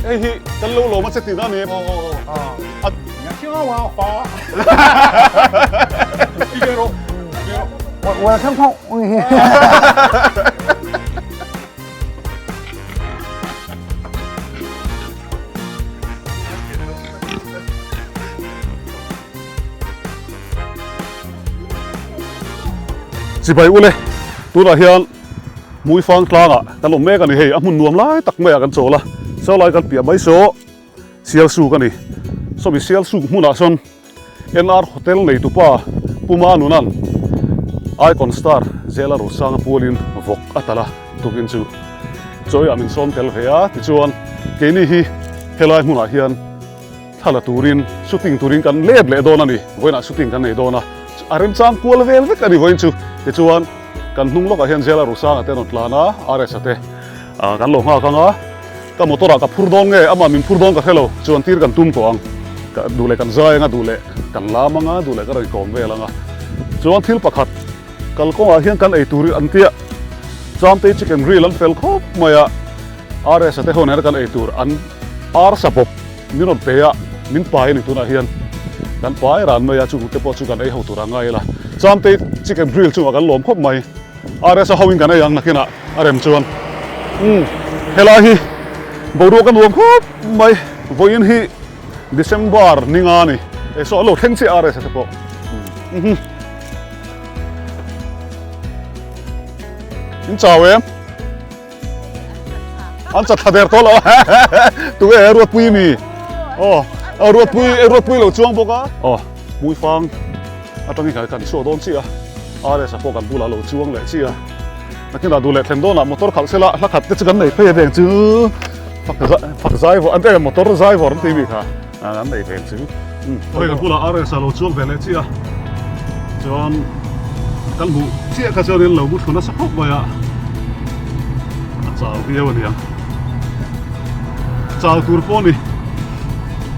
Hei hi kan lo lawm a che tihna a ni em? Chibai ule tunah hian Hmuifang tlangah kan awm mek a ni hei a hmun nuam lai tak maiah kan chawl a saw lai kan piah mai saw Sialsuk a ni sawmi Sialsuk hmunah sawn NR Hotel neitupa Puma Nunan Icon Star Zela Rosanga pualin vawk a talh a tukin chu chawiah min sawm tel ve a tichuan keini hi helai hmunah hian thla la turin shooting turin kan let leh dawn a ni vawiinah shooting kan nei dawn a a remchang kual vel vek a ni vawiin chu tichuan kan hnung lawkah hian Zela Rosanga te an rawn tlan a RS-a te kan lo nghak ang a. Ka motor ah ka phur dawn nge amah min phur dawn ka hre lo chuan tir kan tum tawh ang ka duh leh kan zai anga duh leh kan lam anga duh leh ka rawn kawm vel anga chuan thil pakhat kalkawngah hian kan ei tur an tia Chamtei chicken grill an fel khawp mai a RS a te ho nena kan ei tur an arsa bawp min rawn pe a min pai a ni tunah hian kan pai ran mai a chung te pawh chu kan ei ho tur a ngai ila Chamtei chicken grill chungah kan lawm khawp mai. RS a ho in kan ei ang nakinah a rem chuan umm helai hi boruak a nuam khawp mai vawiin hi December ni nga a ni e saw a lo thleng chiah RS a te pawh umm in chau em an chat thla der tawh lo tunge Ruatpui mi aw Ruatpui Ruatpui lo chuang bawk a aw Hmuifang atangin kha kan chhuak dawn chiah a, RS-a pawh kan bulah lo chuang leh chiah a, nakinah duh leh thlen dawnah motor khalh sela hla khat te chu kan nei phei a veng chu fak fak zai vawr an ti motor zai vawr an ti mi kha an nei veng chu hei kan bulah RS-a lo chuang ve leh chiah a, chuan kan hmuh chiah kha chuanin lo mu thlu nasa khawp mai a, a chau viau a nia chau tur pawh a ni.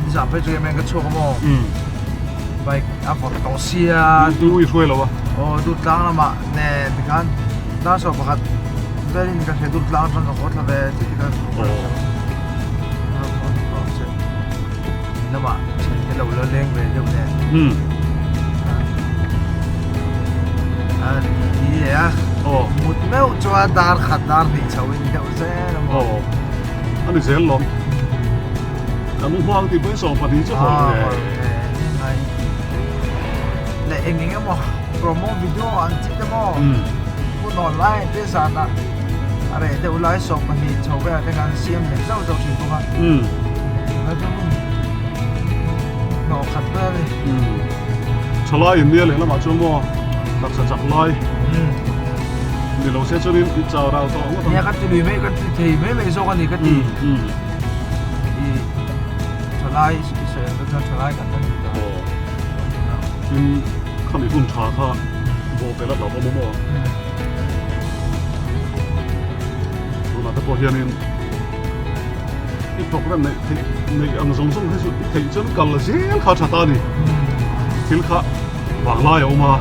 Nizan phei chu em em ka chhuak a maw? Bike a vawrh tawh sia. Tu i hruai lo a. Aw dut tlang lamah nen tikhan dar sawm pakhat velin ka hria dut tlang atang ka haw thla ve chi tikhan lamah thian te lo la leng ve deuh nen. A ti leh a. Mut meuh chuan dar khat dar hnih chho in deuh zel a maw. Aw a ni zel lawm. Kan u hmang tih pawhin 12 chu hawn ve. Leh eng eng emaw promo video an chi te maw hun online te zan ah a reh deuh lai 12 chho velah te khan siam leh zauh zauh thin bawk a. Tunlai chu hun hnawh khat vel a ni. Thalai in nia lehlamah chuan maw taksa chak lai ni lo se chuanin i chau rau tawh ngawt ang. Nia ka ti lui mai ka ti thei mai mai zawk a ni ka ti. I thalai i sawi ang chuan thalai kan la ni ta. Aw. Tin khami hun tha kha bawh tel a hlauh awm awm aw. Tunah te pawh hianin i program neih theih neih ang zawng zawng hi chu i theih chuan kal zel kha tha ta a ni. Thil kha vanglai a awm a.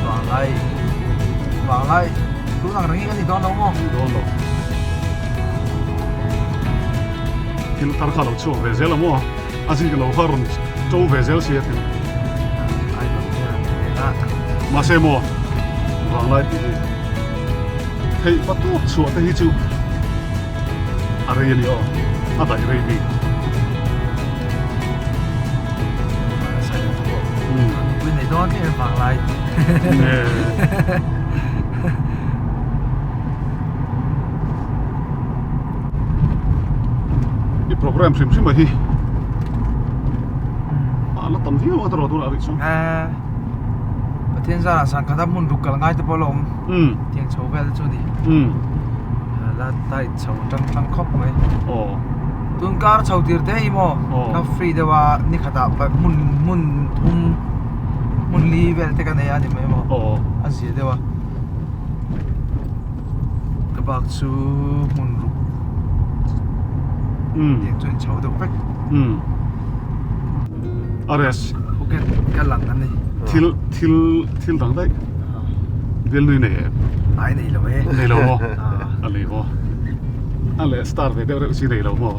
Vanglai vanglai tun ang reng hi kan ni dawn lo maw? Ni dawn lo. Thil thar kha lo chhuak ve zel a maw? A zik lo kha rawn to ve zel si a thil. Mahse maw vanglai tih hi theih patawp chhuah te hi chu a rei a ni aw, a daih rei bik. I program hrim hrim a hi a la tam viau a tawrh tunah rih chuan. Pathian zarah sangkhat a hmun ruk kal ngai te pawh a la awm. Tiang chho vel te chu a ni. La tight chho tang tang khawp mai. Tun kar chho tir te hi maw ka free deuh a ni khatah hmun hmun thum hmun li vel te ka nei a ni mai maw a zia deuh a ka bak chu hmun ruk tiang chuan chho deuh vek Ares Phuket ka lang a ni thil thil thil dang daih bial nui nei em ai nei lo e nei lo maw a ni maw. A leh star ve deuh reuh chi nei lo maw?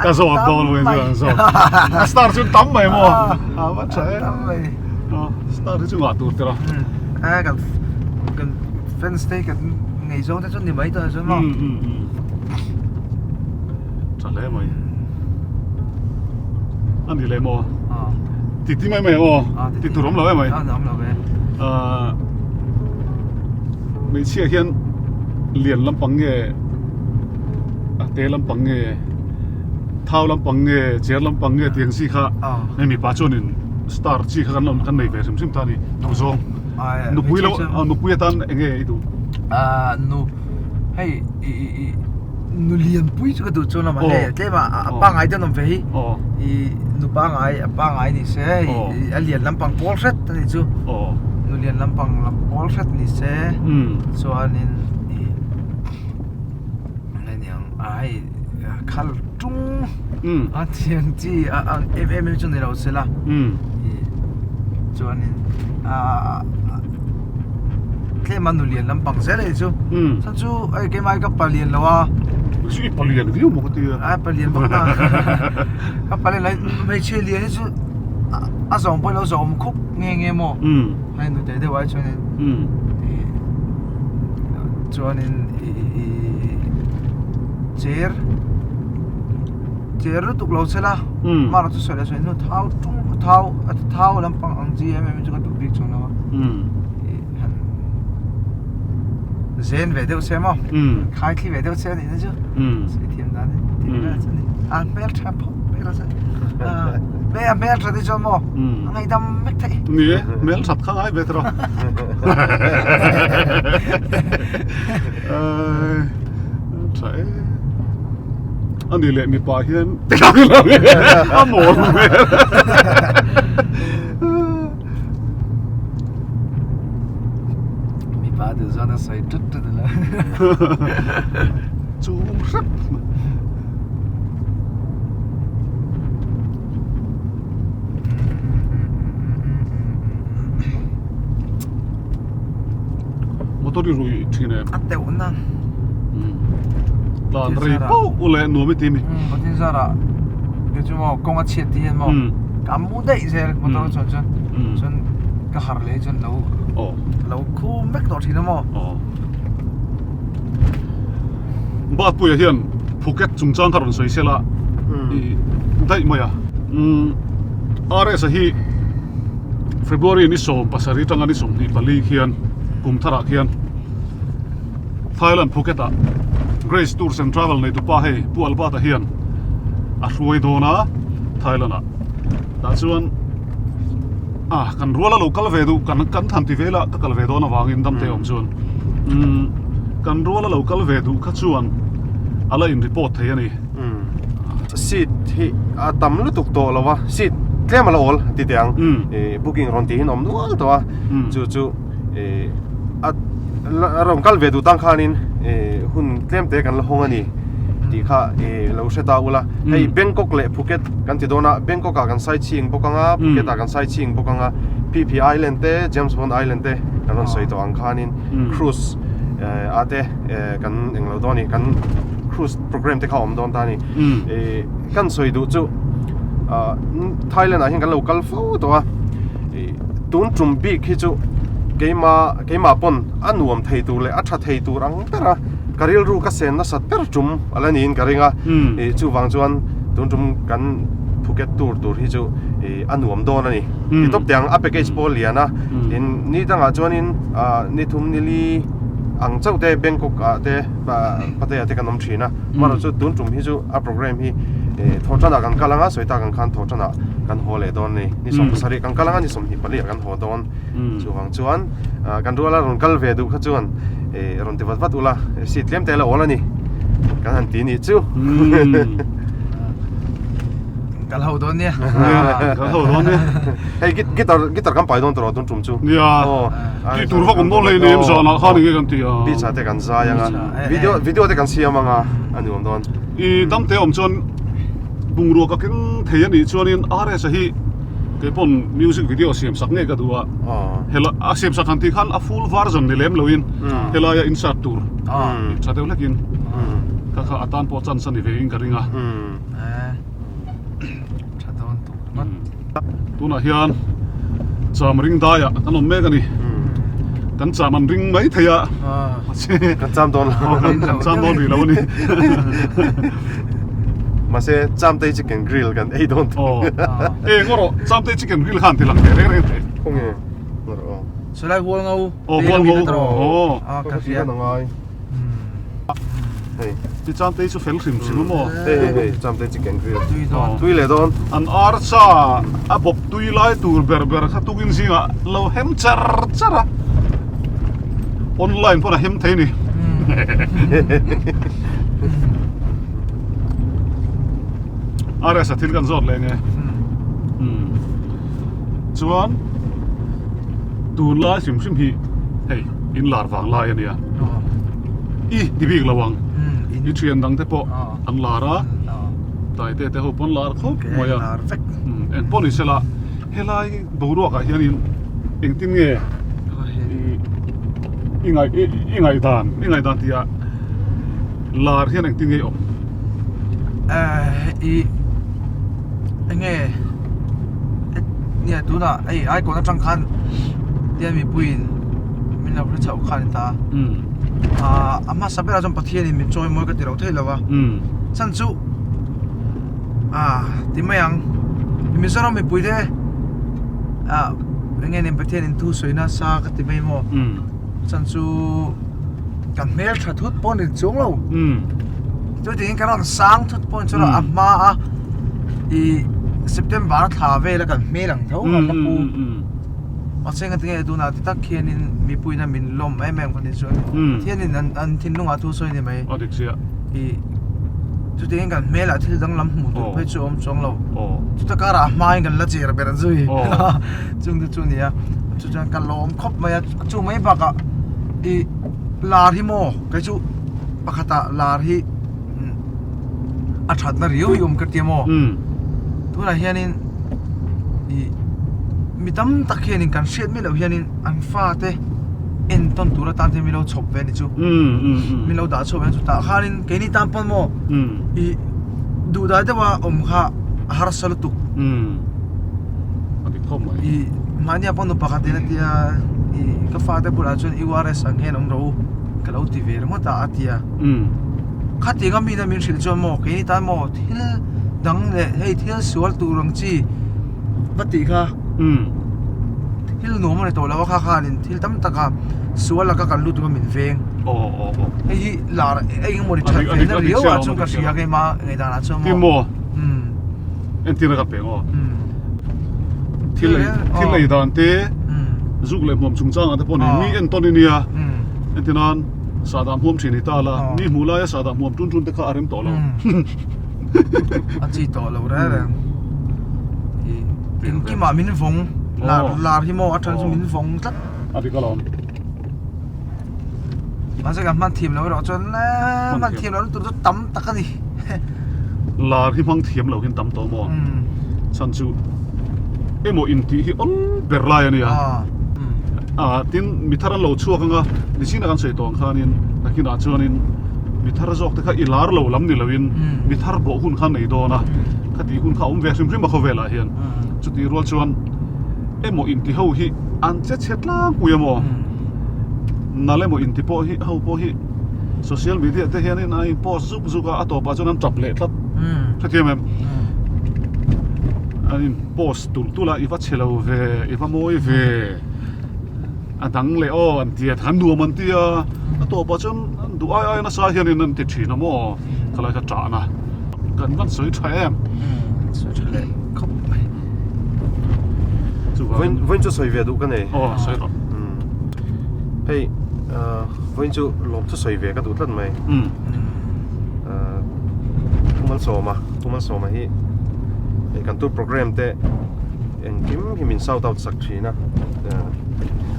Ka zawt dawn mai chu an zawt. A star chu tam mai maw? A va tha e. Tam mai. Star hi chu ngah tur tira. A kan kan fans te kan ngei zawng te chu ni mai tawh chuan maw? Tha hle mai. A ni leh maw? Ti ti mai mai ang aw. Ti tur awm lo em mai. A awm lo ve. Hmeichhia hian lian lampang nge a te lampang nge thau lampang nge cher lampang nge tih ang chi kha hei mipa chuanin star chi kha kan lo kan nei ve hrim hrim ta a ni duhzawng nupui lo nupui atan eng nge i duh nu hei i i i nu lian pui chu ka duh chuan lama hei tlem a a pangai deuh an awm ve hi i nu pangai a pangai ni se a lian lampang pawl hret a ni chu nu lian lampang lam pawl hret ni se chuanin i eng aniang a hei khal tung a thiang chi a ang em em chu ni lo sela i chuanin a tlem a nu lian lampang zel a ni chu chhan chu hei keimah hi ka palian lo a chu i palian viau maw ka ti a a palian bawk ta ka palian lo hmeichhe lian hi chu a zawng pawhin lo zawm khup nge nge maw hei nute deuh ai chuanin chuanin cher cher lutuk lo chela mara chu sawi leh sawi hnu thau tung thau a thau lampang ang chi em em chu ka duh bik chuang lo a han zen ve deuh se maw khai thli ve deuh se anih na chu sawi thiam dan in tih vel chu ani a hmel tha phawt mai lo chuan hmel a hmel tha te chuan maw a ngaihdam vek theih ni e hmel that kha ngai ve tawh tha e ani leh mipa hian a mawl hmel Mipa duh zawn a sawi tut tut alo. Chung hrep. Motor i rui thin em? A teuh na. Tlan rei pauh ule nuam i ti mi. Pathian zarah kei chu maw kawng a chhiat ti hian maw ka mu daih zel motor chuan chuan chuan ka har leh chuan lo lo khum vek tawh thin a maw. Batpuia hian Phuket chungchang kha rawn sawi sela i daih mai a. RS a hi February ni 17 atanga ni 24 khian kum tharah khian Thailand Phuket ah Grace Tours and Travel nei tupa hei Pu Albert-a hian a hruai dawn a Thailand ah tah chuan ah kan rual a lo kal ve duh kan kan than ti vel a ka kal ve dawn avangin dam te awm chuan umm kan rual a lo kal ve duh kha chuan a la in report thei a ni. Seat hi a tam lutuk tawh lo a seat tlem a la awl ti teh ang booking rawn tih hi an awm nual tawh a chu chu a rawn kal ve duh tang khanin hun tlem te kan la hawng a ni tih kha lo hre ta ula hei Bangkok leh Phuket kan ti dawn a Bangkok ah kan sai chhing bawk ang a Phuket ah kan sai chhing bawk ang a Phi Phi Island te James Bond Island te kan rawn sawi tawh ang khanin cruise a te kan englo dawn a ni kan cruise program te kha a awm dawn ta a ni kan sawi duh chu Thailand ah hian kan lo kal fo tawh a. Tun tum bik hi chu keima keimah pawn a nuam thei tur leh a tha thei tur ang ber a, ka rilru ka sen nasat ber tum a la niin ka ring a, ih chuvang chuan tun tum kan Phuket tour tur hi chu ih a nuam dawn a ni. Ti tawp teh ang a package pawh a lian a, tin ni dangah chuanin ah ni thum ni li ang chauh te Bangkok ah te Pattaya te kan awm thin a, amaherawhchu tun tum hi chu a program hi ih thawhtanah kan kal ang a, sawi tak ang khan thawhtanah kan haw leh dawn a ni. Ni 17 kan kal ang a, ni 24 ah kan haw dawn. Chuvang chuan kan ruala rawn kal ve duh kha chuan rawn ti vat vat ula, seat tlem te la awl a ni. Kan han ti nih chu. Kal ho dawn nia. Kal ho dawn nia. Hei guitar guitar kan pai dawn tawh tun tum chu. Nia. Tih tur vak awm dawn hlei nem zanah khan enge kan ti a. Beach ah te kan zai anga. Video video te kan siam anga a nuam dawn. I dam te awm chuan Bungrua ka keng thei a nih chuanin RS a hi kei pawn music video siam sak ngei ka duh a, hela a siam sak han tih khan a full version ni lem loin helaia insert tur tha deuh hlekin. Kha kha a tan pawh chance a ni ve in ka ring a. Tha dawn tuk ringawt. Tunah hian cham ring daiah kan awm mek a ni. Kan cham an ring mai thei a. Mahse kan cham dawn lo. Kan cham dawn rih lo a ni. Mahse Chamtei chicken grill kan ei dawn thung. Aw. E ngaw rawh Chamtei chicken grill khan ti lang teh reng reng teh. Khawnge ngaw rawh aw. Sawlai Hualngo. Aw Hualngo. Aw. Ka hria. Hei. Ti Chamtei chu fel hrim hrim a maw? Hei hei hei Chamtei chicken grill. Tui dawn. Tui leh dawn. An arsa a bawp tui lai tur ber ber kha tukin zingah lo hem char char a. Online pawn a hem thei ni. RS a thil kan zawt leh nge. Chuan tunlai hrim hrim hi hei in lar vang lai a nia. I ti bik lo ang. I thian dang te pawh an lar a. Taite te ho pawn lar khawp mai a. Eng pawh ni sela helai boruak ah hianin engtin nge i ngaih i ngaihdan i ngaihdan tih ah lar hian engtin nge i awm? I enge nia tunah hei icon atang khan tian mipuiin min lo hre chhoh khan ta a hmasa berah chuan Pathianin min chawi mawi ka ti lo thei lo a chhan chu Ah ti mai ang Mizoram mipui te ah eng nge nen Pathian in thu sawi nasa ka ti mai maw chan chu kan hmel tha thut pawh ni chuang lo chu tiin kan rawn sang thut pawh ni chuang lo a hma a i September thla vel a kan hmel ang tho kan la pu mahse engati nge tunah ti tak hian in mipui in a min lawm em em ka ni chuan Pathian in an thinlung ah thu sawi a ni mai a dik chiah i chutiang in kan hmel ah thil danglam hmuh tur phei chu a awm chuang lo chuta karah a hma in kan la cher ber zui chung te chu a ni a chu chuan ka lawm khawp mai a chu mai bakah i lar hi maw kei chu pakhatah lar hi a thatna riau hi awm ka tia maw tunah hianin ih mi tam tak hianin kan hriat miah loh hianin an fate entawn tur atan te min lo chhawp ve a ni chu min lo dah chhuak ve a chutah khanin keini tan pawn maw ih duh dai deuha awm kha a harsa lutuk ih mahnia pawn nu pakhat in a tia ih ka fate bulah chuan URS ang hian awm rawh u ka lo ti ve ringawt a a tia. Khatiang a mina min hrilh chuan maw keini tan maw thil dang leh hei thil sual tur ang chi va tih kha thil nuam a ni tawh lo a kha khanin thil tam taka sual laka kan lut tur a min veng hei hi lar eng emaw ni that ve na riau ah chuan ka hria keimah ngaihdan ah chuan maw entir a ka peng aw thil ei thil ei dan te zuk leh hmuam chungchang ah te pawh ni mi entawn i nia entir nan. Sahdah hmuam thin hi ta la, mi hmuh laia sahdah hmuam tun tun te kha a rem tawh lo. A chi tawh lo reng reng. Engkimah min vawng, lar lar hi maw a then chu min vawng tlat. A dik alawm. Mahse kan hman thiam lo erawh chuan hman thiam lo tur chu tam tak a ni. Lar hi hmang thiam lo hian tam tawh maw? Chhan chu emaw intih hi awl ber lai a nia. Ah tin mi thar an lo chhuak anga nichin a kan sawi tawh ang khanin nakinah chuanin mi thar zawk te kha i lar lo lam ni loin mi thar bawh hun kha nei dawn a khati hun kha a awm ve hrim hrim a khawvelah hian chutih rual chuan emaw inti ho hi an che chhe tlangpui a maw nal emaw inti pawh hi ho pawh hi social media te hianin an in post zuk zuk a a tawpah chuan an tap leh tlat hrethiam em an in post Tulh tulh a, i va chhe lo ve, i va mawi ve, a dang leh aw an ti a, an nuam an ti a, a tawpah chuan an duh ai ai nasa hianin an ti thin a maw, khalai kha ṭahna kan van sawi ṭha em. Sawi ṭha leh khawp mai. Chuvangin. Vawiin chu sawi ve duh ka nei. Aw sawi rawh. Hei vawiin chu lawmthu sawi ve ka duh tlat mai. Pu Malsawma, Pu Malsawma hi hei kan tour program te engkim hi min shout out sak thin a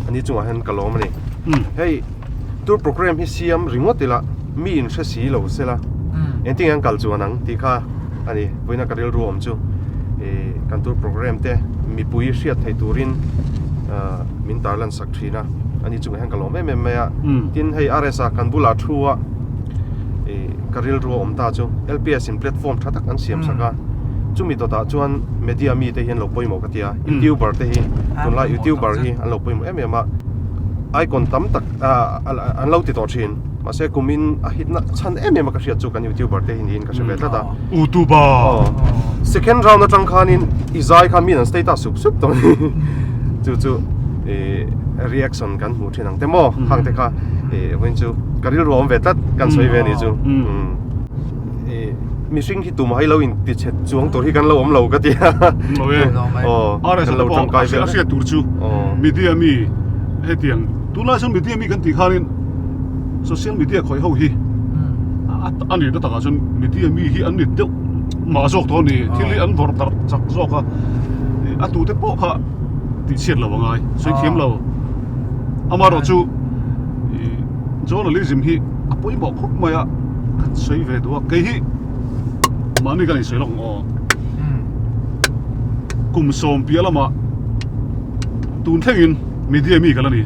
ani chungah hian ka lawm a ni hei tour program hi siam ringawt ila mi in hre si lo sela engtin nge an kal chuan ang tih kha a ni vawiina ka rilru awm chu ih kan tour program te mipui hriat theih turin min tarlan sak thin a ani chungah hian ka lawm em em mai a tin hei RS a kan bulah thu a. ka rilru a awm ta chu LPS in platform tha tak an siam sak a, chumi dawtah chuan media mite hi an lo pawimawh ka ti a, youtuber te hi tunlai youtuber hi an lo pawimawh em em a, icon tam tak an lo ti tawh thin mahse kumin a hitna chhan em em a ka hriat chu kan youtuber te hi niin ka hre ve tlat a. Utuba. Second round atang khanin i zai khan min an status sup sup tawh a ni chu chu reaction kan hmuh thin ang te maw khang te kha vawiin chu ka rilru a awm ve tlat kan sawi ve a ni chu mihring hi tumah hi lo in ti chhe chuang tur hi kan lo awm lo ka ti a kan lo tangkai vel a hriat tur chu media mi hetiang tunlai chuan media mi kan tih khanin social media khawih ho hi a nihna takah chuan media mi hi an ni deuh mah zawk tawh a ni thil hi an vawrh darh chak zawk a a tute pawh kha tih chhiat lo a ngai sawi thiam lo amaherawh chu journalism hi a pawimawh khawp mai a kan sawi ve duh a kei hi mahni kan insawi lawk ang aw kum sawm piah lamah tun thlengin media mi ka la ni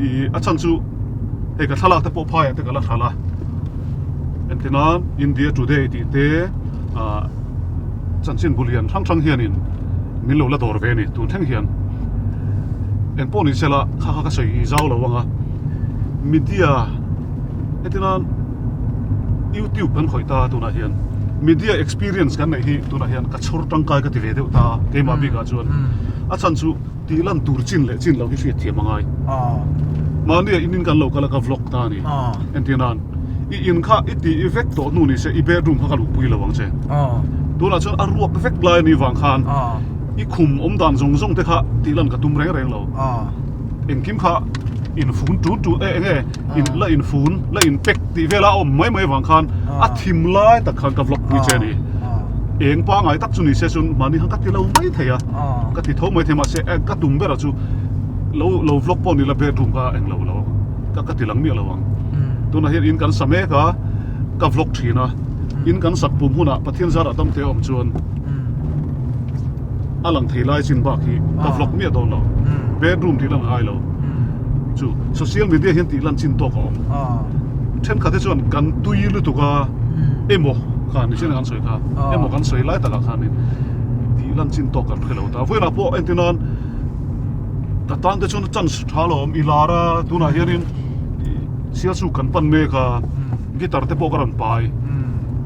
ih a chhan chu hei ka thlalak te pawh phaiah te ka la hral a entirnan India Today tih te ah chanchin bu lian hrang hrang hianin min lo la dawr ve a ni tun thleng hian eng pawh ni sela kha kha ka sawi zau lo ang a media hetinan youtube kan khawih ta tunah hian media experience kan neih hi tunah hian ka chhawr tangkai ka ti ve deuh ta a keimah bikah chuan a chhan chu tih lan tur chin leh chin lo hi hriat thiam a ngai mahni ah in in kan lo kal a ka vlog ta a ni entirnan I in kha i tih i vek tawh hnu ni se i bedroom kha ka luhpui lo ang che. Tunah chuan a ruak vek lai a nih vang khan i khum awm dan zawng zawng te kha tih lan ka tum reng reng lo. Engkim kha infun tun tun e enge in la infun la in pack tih vela a awm mai mai vang khan a thim lai tak khan ka vlog pui che a ni. Eng pangai tak chu ni se chuan mahni khan ka ti lo mai thei a, ka ti tho mai thei mahse ka tum berah chu lo lo vlog pawh ni la bedroom kha englo lo. Ka ka ti lang miah lo ang. Tunah hian in kan sa mek a, ka vlog thin a. In kan sak pum hunah Pathian zarah dam te a awm chuan a lang thei lai chin bak hi ka vlog miah dawn lo. Bedroom tih lan a ngai lo. Chu social media hian tih lan chin tawk a awm. Thenkhat te chuan kan tui lutuk a emaw khan ni chian a kan sawi kha emaw kan sawi lai takah khanin tih lan chin tawk kan hre lo ta. Vawiinah pawh entirnan Ka tan te chuan chance tha lo awm i lar a tunah hianin sialsuk kan pan mek a guitar te pawh ka rawn pai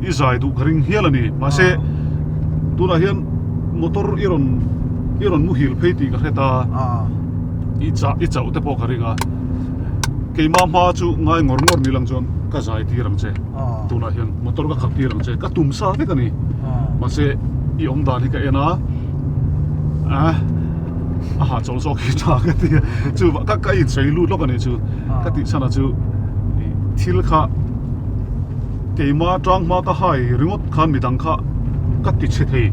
i zai duh ka ring hial a ni mahse tunah hian motor i rawn i rawn muhil phei tih ka hre ta i chah i chauh te pawh ka ring a keimah hma chu ngai ngawr ngawr ni lang chuan ka zai tir ang che tunah hian motor ka khalh tir ang che ka tum sa vek a ni mahse i awm dan hi ka en a ah. A ha chawl zawk hi tha ka ti a chu ka ka insawi lut lawk a nih chu ka tih chhan ah chu thil kha keima tang hma ka hai ringawt khan midang kha ka ti chhe thei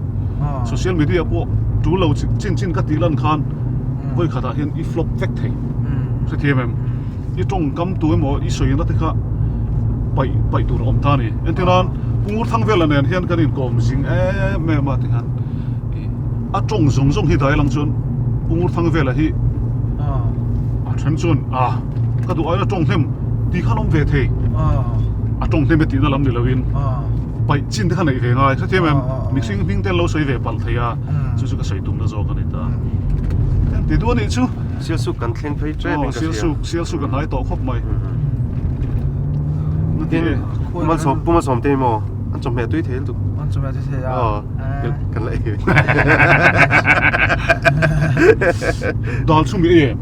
social media pawh tul lo chin chin ka tih lan khan vawi khatah hian i flop vek thei hrethiam em i tawngkam tu emaw i sawina te kha paih paih tur a awm ta a ni entirnan Pu Ngurthangvela nen hian kan inkawm zing em em a tikhan. A tawng zawng zawng hi dai lang chuan Pu Ngurthangvela hi a then chuan a ka duh aiin a tawng hnem tih khan awm ve thei. A tawng hnem e tihna lam ni loin paih chin te kha neih ve ngai hrethiam em mihring hming te an lo sawi ve palh thei a chu chu ka sawi tumna zawk a ni ta. Ti duh a nih chu. Sialsuk kan thleng phei tep in ka hria. Sialsuk Sialsuk a hnai tawh khawp mai. Tin Pu Malsawmte hi maw an chawhmeh tui thei lutuk. An chawhmeh tui thei a. Kan la ei ve. Dal chhum i ei em?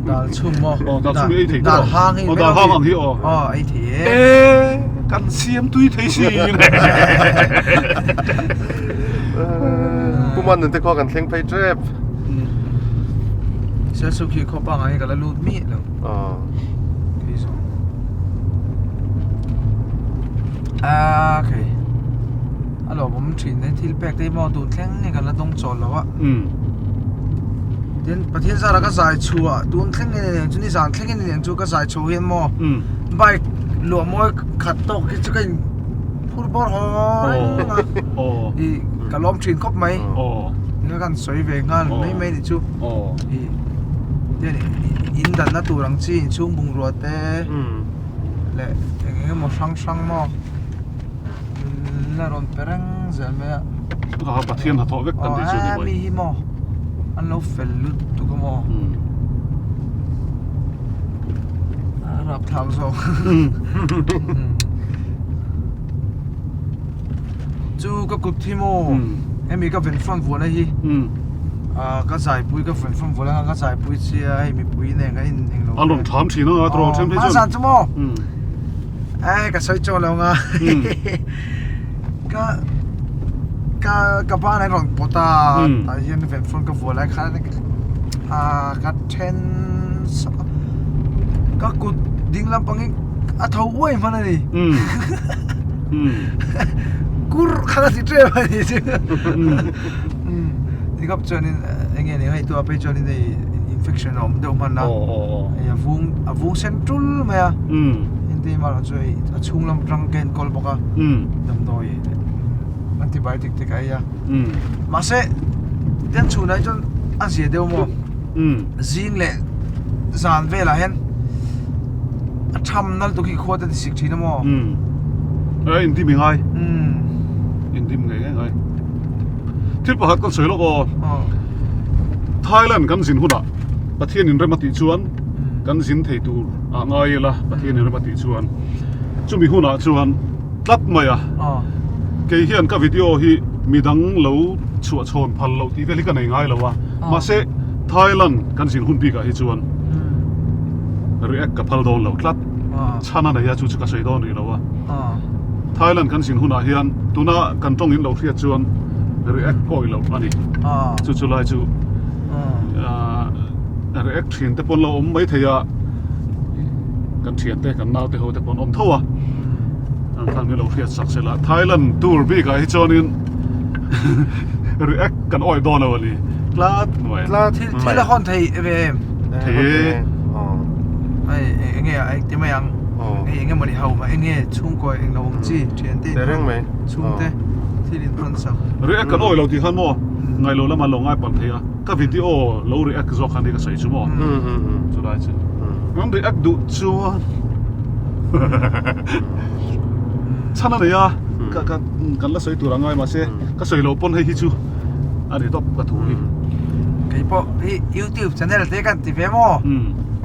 Dal chhum maw? Aw dal chhum i ei thei Dal hang hi. Aw dal hang ang hi aw. Aw ei thei e. E kan siam tui thei si. Pu Man nun te khaw kan thleng phei tep. Sialsuk hi khaw pangai hi ka la lut miah lo. Aw. Kei zawng. A okay. A lawmawm thin e thil pek te hi maw tun thleng hi kan la dawng chawl lo a. Tin Pathian zara ka zai chhuah tun thleng in eng chu ni zan thleng in eng chu ka zai chho hian maw bike luah mawi khat tawk hi chu ka in phur bawr haw reng a. I ka lawm thin khawp mai. Tinge kan sawi ve nghal mai mai ni chu. I tin in danna tur ang chi inchhung bungrua te. Leh eng eng emaw hrang hrang maw min la rawn pe reng zel mai a. A Pathian hnathawh vek kan tih chu ni mai. Mi hi maw an lo fel lutuk a maw. A rapthlak zawk. Chu ka kut hi maw hemi ka ven front vuahna hi ka zaipui ka ven front vuahna ka zaipui chia hei mipui nen kan in englo an rawn tham thin a tawng then phei chuan zan chu maw ai ka sawi chaw lo nga ka ka ka ban an rawn pawt a tah hian ven front ka vuah lai khan a ka then ka kut ding lampang hi a tho uai hman a ni kur kha ka ti ṭep a ni chu tikap chuanin eng nge ni hei tua phei chuanin hei infection a awm deuh hman a hei a vung a vung sen tul mai a hente erawh chu hei a chhung lam atang ka enkawl bawk a damdawi antibiotic te ka ei a mahse tiang chhunah hi chuan a zia deuh maw zing leh zan velah hian a tham nal tuk hi khua te ti sik thin a maw a indim i ngai indim ngei ngei ngai thil pakhat kan sawi lawk aw Thailand kan zin hunah Pathian in rem a tih chuan kan zin thei tur ah ngai ila Pathian in rem a tih chuan chumi hunah chuan tlat mai a kei hian ka video hi midang lo chhuah chhawn phal loh tih vel hi ka nei ngai lo a mahse Thailand kan zin hun bikah hi chuan react ka phal dawn lo tlat chhan a nei a chu chu ka sawi dawn rih lo a Thailand kan zin hunah hian tuna kan tawng in lo hriat chuan react awih loh a ni chu chu lai chu react thin te pawn lo awm mai thei a kan thian te kan nau te ho te pawn awm tho a an khan min lo hriat sak sela Thailand tour bikah hi chuanin react kan awih dawn lo a ni tlat mai tlat thil thil a hawn thei ve em thei e ai enge ai ti mai ang hei enge mawni ho ma enge chhungkaw eng lo awm chi thian te reng mai chhungte thil in hawn sak react kan awih lo tih khan maw ngai lo lama lo ngai palh thei a ka video lo react zawk khan hi ka sawi chu maw chulai chu an react duh chuan chhan a nei a ka ka kan la sawi tur a ngai mahse ka sawi loh pawn hei hi chu a ni tawp ka thu hi kei pawh hi youtube channel te kan ti ve maw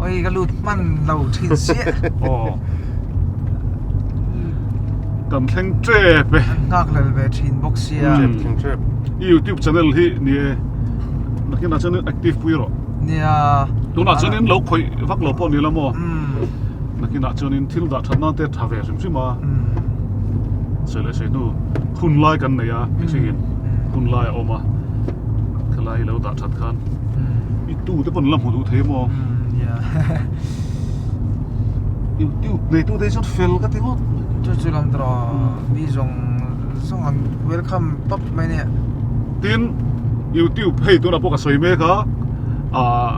oi ka lut hman lo thin chiah aw kan thleng tep e nghak lel ve thin bawk sia thleng tep youtube channel hi ni e nakinah chuan active pui rawh nia tunah chuanin lo khawih vak lo pawh ni la maw Nakinah chuanin thil dah that nan te tha ve hrim hrim a, sawi leh sawi hnu hun lai kan nei a, mihringin hun lai a awm a, khalai hi lo dah that khan i tu te pawn la hmu duh thei maw? YouTube neitu te hi chuan fel ka ti ngawt. Chu chu lam tawh mi zawng zawng an welcome tawp mai nia. Tin, YouTube hei tunah pawh ka sawi mek a, ah.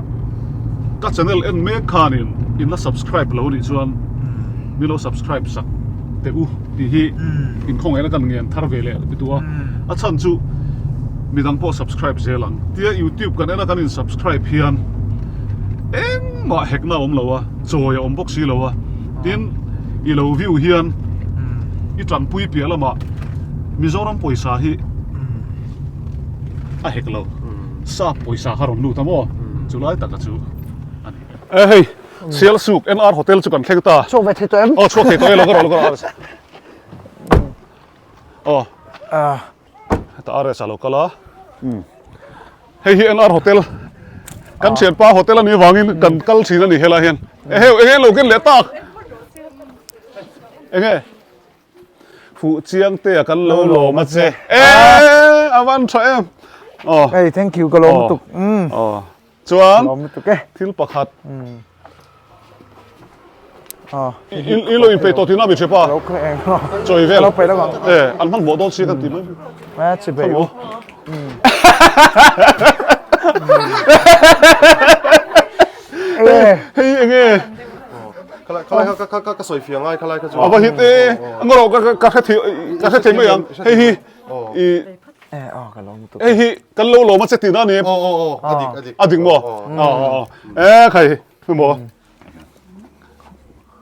Ka channel en mek khanin in la subscribe lo nih chuan min lo subscribe sak teh u tih hi inkhawngaihin a kan ngen thar ve leh ti tu a, a chhan chu midang pawh subscribe zel ang tia youtube kan en a kan in subscribe hian engmah hekna a awm lo a, chawi a awm bawk si lo a, tin i lo view hian i tanpui piah lamah Mizoram pawisa hi a hek lo. Sap pawisa kha rawn lut a maw? Chu lai taka chu a ni. E hei, Sialsuk NR Hotel chu kan thleng ta. Chhuak ve thei tawh em? Aw chhuak thei tawh e, lo ka rawh, lo ka rawh. Aw. Heta RS a lo kal a. Hei hi NR Hotel. Kan thianpa hotel a nih avangin kan kal thin a ni helai hian. E hei, enge lo ken leh tak? Enge? Fuh chiang te a kan lo lawm a che. E a van tha em. Aw. Hey thank you ka lawm lutuk. Umm. Aw. Chuan lawm lutuk e. Thil pakhat. Umm. Aw. I lo inpeih tawh tihna mi hrepa. Lo kha eng. Chawi vel. Lo peih lo ang. E an hman hmuh dawn si kan ti mai. Ma chi bei u. Hei enge. Khalai kha ka ka ka sawi fiah ngai khalai kha chu. Ava hit e ngawrh ka ka hre thei ka hre thei mai ang hei hi i hei hi kan lo lawm a che tihna a ni em? Aw aw aw a dik a dik. A dik maw? Aw aw aw e khai hi maw.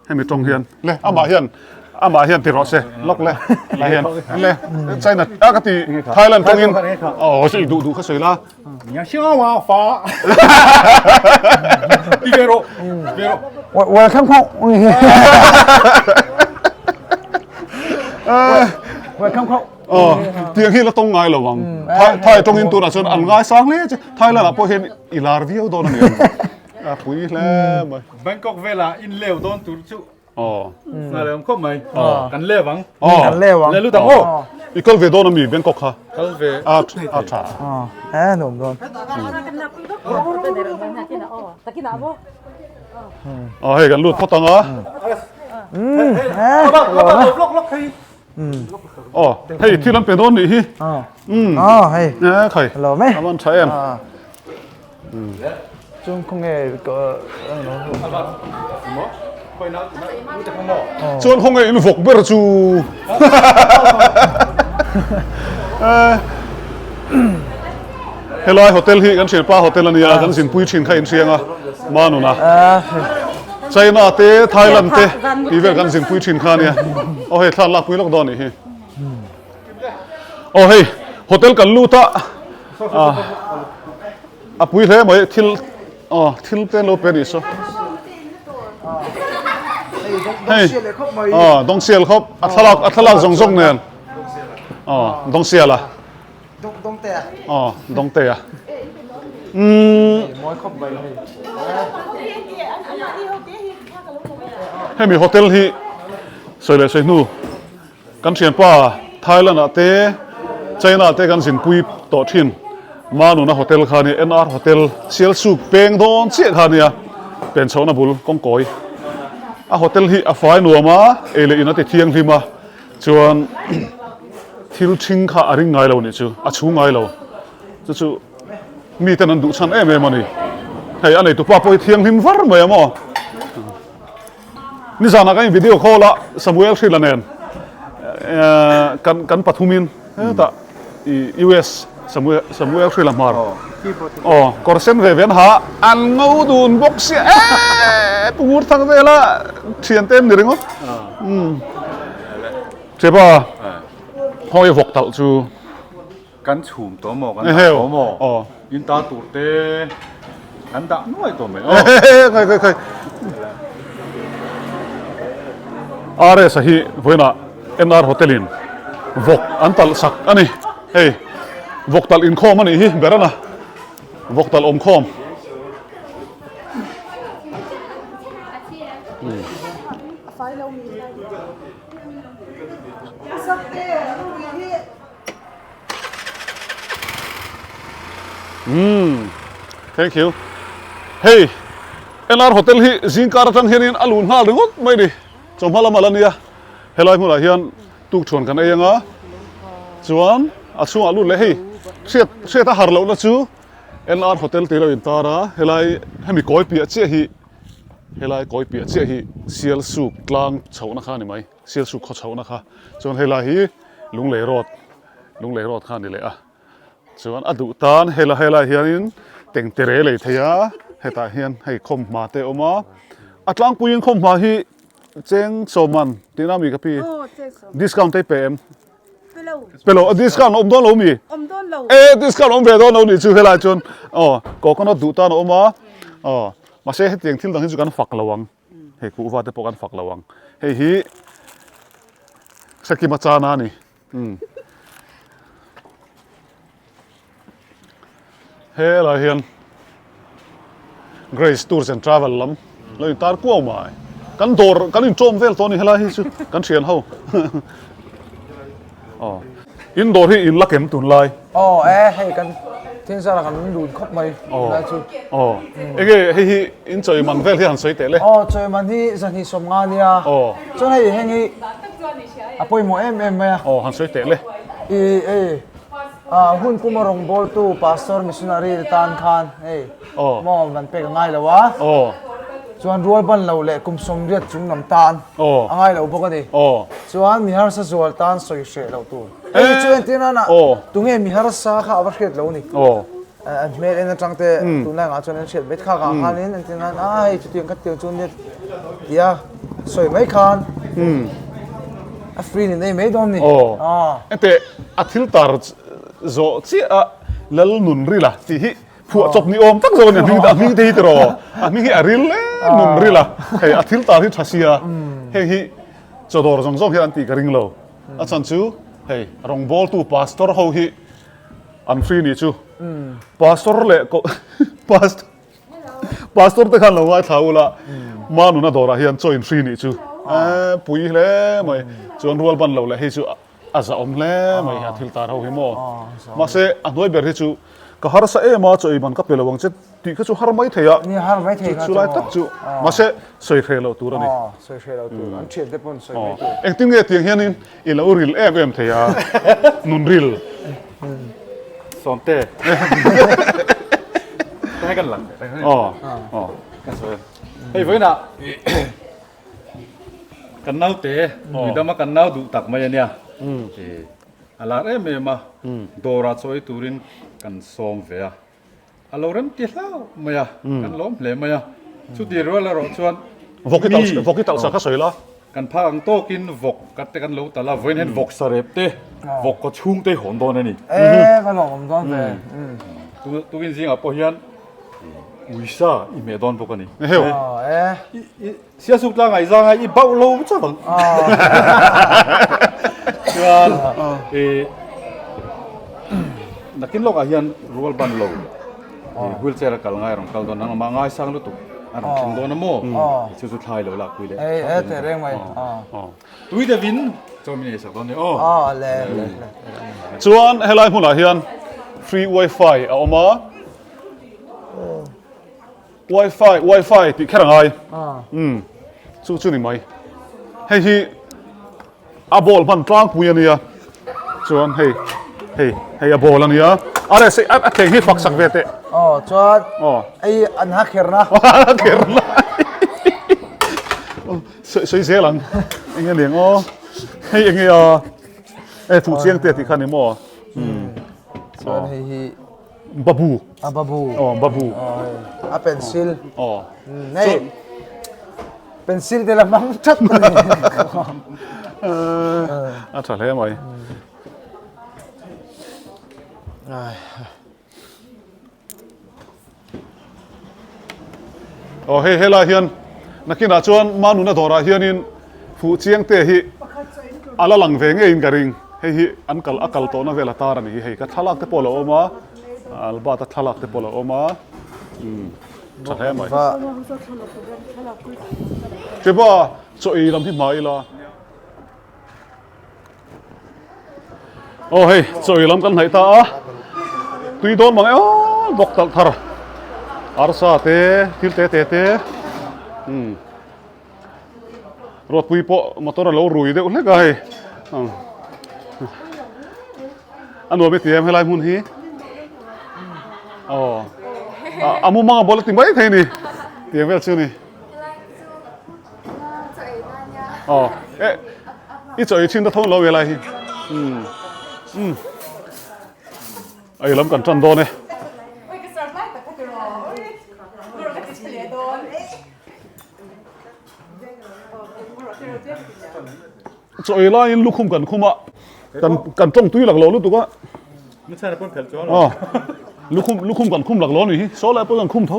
Hemi tawng hian le amah hian amah hian ti rawh se lawk le la hian le China a ka ti Thailand tawngin aw sei duh duh kha sawi la Welcome khawk Welcome khawk Aw tiang hi la tawng ngai lo ang Thai tawngin tunah chuan an ngaisang hle che Thailand ah pawh hian i lar viau dawn a ni ang. A pui hle mai. Bangkok vela in leu dawn tur chu. Aw. Ngai lo khawp mai. Kan leu ang. Kan leu ang. Le lut ang aw. I kal ve dawn ami Bangkok kha? Kal ve. A a tha. Aw. Nuam dawn. Aw hei kan lut phawt ang a. Aw hei thil an pe dawn nih hi. Aw hei. Khai. Lawm e. A van tha em. Chung khawnge ka Chuan khawnge in vawk ber chu Helai hotel hi kan thianpa hotel ania kan zinpui thin kha inhriang a Manuna China te Thailand te tih vel kan zinpui thin kha ania aw hei thlan lakpui lawk dawn anih hi Aw hei hotel kan lut a a pui hle mai thil aw thil te an lo pe anih saw hei aw dawngsial khawp a thlalak a thlalak zawng zawng nen aw dawngsial a aw dawngte a umm hemi hotel hi sawi leh sawi hnu. Kan thianpa Thailand ah te China ah te kan zinpui tawh thin. Manuna hotel kha ania NR hotel Sialsuk peng dawn chiah kha ania pen chhohna bul kawngkawi. A hotel hi a fai nuam a ei leh in a ti thianghlim a chuan thil thing kha a ring ngai lo nih chu a chhu ngai lo chu chu mi ten an duh chhan em em a ni. Hei a neitupa pawh hi thianghlim var mai a maw. Nizanah kan in video call a Samuel Hrila nen kan kan pathumin hetah i US Samuel Samuel Hrila hmar aw kawr sen ve ve an ha an ngo dun bawk sia eee pu ngur thang vela thian te an ni ringawt umm Cheba hawi vawk talh chu Kan chhum tawh maw, kan dah tawh maw, in ta tur te kan dah nuai tawh mai aw. Khai khai khai. RS a hi vawiinah NR Hotel in vawk an talh sak a ni. Hei vawk talh inkhawm a nih hi ber a na. Vawk talh awm khawm. Umm thank you hei NR hotel hi zingkar atang hianin a luh nghal ringawt mai ni chawhma lam a la nia helai hmunah hian tukṭhuan kan ei anga chuan a chhungah lut leh hei hriat hriat a har lohna chu NR hotel tih lo intar a helai hemi kawi piah chiah hi helai kawi piah chiah hi Sialsuk tlang chhohna kha a ni mai. Sialsuk khaw chhohna kha chuan helai hi Lunglei road Lunglei road kha a ni leh a chuan a duh tan hela helai hianin tengtere lei thei a hetah hian hei khawmhma te a awm a a tlangpuiin khawmhma hi cheng sawman tihna mi ka pi discount te i pe em pe lo a discount a awm dawn lo mi e discount a awm ve dawn lo nih chu helai chuan aw coconut duh tan a awm a aw mahse hetiang thil dang hi chu kan fak lo ang. Hei kuhva te pawh kan fak lo ang. Hei hi Sakima chana a ni. Um. Helai hian Grace Tours and Travel lam lo in tar kuau mai. Kan dawr kan in tawm vel tawh a ni helai hi chu kan thian ho. Aw. In dawr hi in la kem tunlai. Aw e hei kan thil zara kan lut khawp mai tunlai chu. Aw enge hei hi in chawi man vel hi han sawi teh le. Aw chawi man hi zahnih sawmnga nia. Aw. Chuan hei heng hi a pawimawh em em mai a. Aw han sawi teh le. I hei hun puma rawngbawltu pastor missionary te tan khan hei maw man pek a ngai lo a. Aw. Chuan rual ban lo leh kum sawmriat chung lam tan a ngai lo bawk a ni. Aw. Chuan mi harsa zual tan sawi hreh loh tur. Hei chu entir nana tunge mi harsa kha a va hriat lo a ni. An hmel en atang te tunlai angah chuan an hriat bet khak ah khanin entir nan a hei chutiang kha tiang chu nia tia. sawi mai khan a free ni nei mai dawn ni. Aw. Enteh a thil tar zawh chiah a lal nun ril a tih hi phuah chawp ni awm tak zawk a ni a hming a hming te hi tiraw a hming hi a ril em nun ril a hei a thil tar hi tha sia heng hi chawdawr zawng zawng hian an tih ka ring lo a chhan chu hei rawngbawltu pastor ho hi an free nih chu pastor leh ko pastor Pastor te khan lo ngaithla ula ma nuna dawrah hian chaw in hri nih chu pui hle mai chuan rual ban lo leh hei chu a za awm hle mai a thil tar ho hi maw mahse a hnuai ber hi chu ka harsa em a chaw ei ban ka pe lo ang che tih kha chu har mai thei a chu lai tak chu mahse sawi hreh loh tur a ni sawi hreh loh tur an thian te pawn sawi mai tur engtin nge tiang hianin I lo ril em em thei a, nun ril. Sawmte. Hei kan lang. Aw. Aw. Kan sawi. Hei vawiinah kan naute midama kan nau duh tak mai ania. A lar em em a, dawrah chaw ei turin kan sawm ve a. A lo rem ti hlau mai a, kan lawm hle mai a. Chuti rual erawh chuan mi Vawk i talh sa kha sawi la. Kan phak ang tawkin vawk ka te kan lo talh a, vawiin hian vawk sarep te, vawk kaw chhung te hi hawn dawn a ni. E, va lawm awm dawn ve. Tukin zingah pawh hian uisa i hmeh dawn bawk a ni. Eheu. E. Siasuk tlang ai zanga i bauh lo chauh ang. Chuan e nakin lawkah hian rual ban lo wheelchair a kal ngai a rawn kal dawn ang amah ngaisang lutuk a rawn thleng dawn a maw chu chu thlai lo lak pui leh e e teh reng mai tui deuhin chaw min ei sak dawn nia aw aw le le chuan helai hmunah hian free wifi a awm a. Wifi, wifi tih kher a ngai. Umm, chu chu ni mai. Hei hi a ball hman tlangpui a nia. Chuan hei, hei, hei a ball a nia. A reh sei, a thleng hi fak sak ve teh. Aw, chuan Aw. ei an ha kherna. An ha kherna. Sawi sawi zel ang. Enge liang aw. Hei enge a e fuh chiang te tih kha ni maw. Umm. Chuan hei hi Babu. A babu. Aw, babu. Aw, a pencil. Aw. Nei. Pencil te la hmang that a ni. A tha hle mai. Aw hei helai hian nakinah chuan Manuna dawrah hianin fuh chiang te hi a la lang ve ngeiin ka ring. Hei hi an kal a kal tawhna vel a tar a ni hi hei ka thlalak te pawh a lo awm a Albert a thlalak te pawh a lo awm a umm tha hle mai. Keba chaw ei lam hi hma ila. Aw hei chawi lam kan hnaih ta a tui dawn mang e aw bawk talh thar arsa te thil te te te umm ruatpui pawh motor a lo rui deuh hlek a hei a nuam i ti em helai hmun hi aw a mumang a bawlh a ti mai thei a ni tiang vel chu a ni. Aw e i chaw ei thin ta tho lo helai hi umm umm ei lam kan tan dawn e. Chaw ei laiin lukhum kan khum a kan kan tawng tui lak lo lutuk a. Aw lukhum lukhum kan khum lak lo a nih hi saw lai pawh kan khum tho.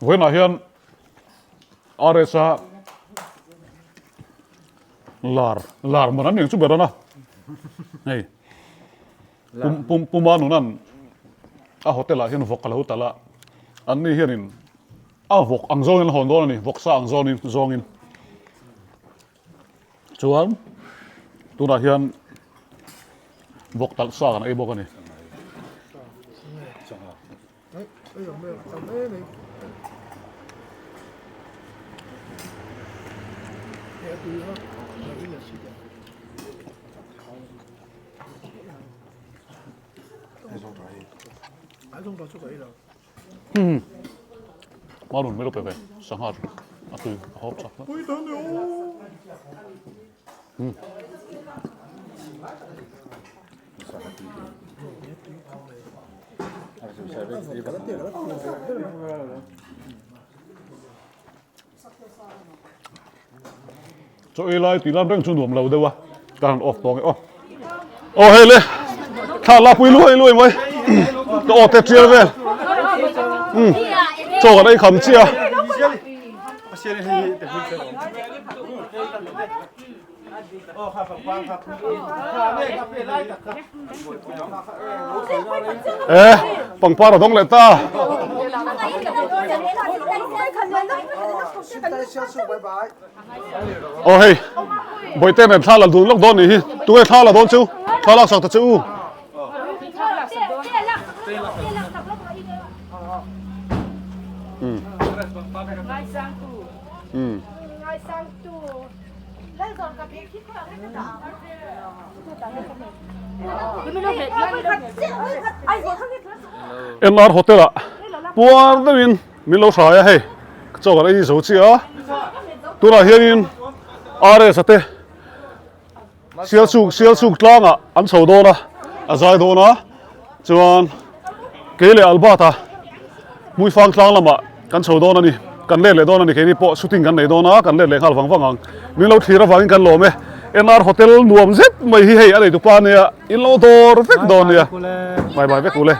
Vawiinah hian RS-a lar lar man an eng chu ber a na hei pum pum puma nunan a hotel ah hian vawk a lo talh a an ni hianin a vawk ang zawngin an hawn dawn a ni vawksa ang zawnin zawngin. Chuan tunah hian vawk talh sa kan ei bawk a ni. Hmm. Marun mai lo pe ve. Sangha chu a tui a hawp chak hlauh. Hmm. Chaw ei lai tui lam reng chu nuam lo deuh a, ka han off tawng e aw. Aw hei le, thla la pui luai luai mai, ka aw te tial vel. Um, chaw kan ei kham chiah a. E pangpar a dawng leh ta. Aw hei Bawihte nen thla la dun lawk dawn nih hi tunge thla la dawn chu thla lak sak ta che u. Um. NR Hotel ah puar deuhin min lo hrai a hei chaw kan ei zo chiah a tunah hianin RS a te Sialsuk Sialsuk tlangah an chho dawn a a zai dawn a chuan kei leh Albert a Hmuifang tlang lamah kan chho dawn a ni kan let leh dawn a ni keini pawh shooting kan nei dawn a kan let leh nghal vang vang ang min lo thlir avangin kan lawm e NR Hotel nuam zet mai hi hei a nei tupa ania in lo dawr vek dawn nia bye bye vek ule.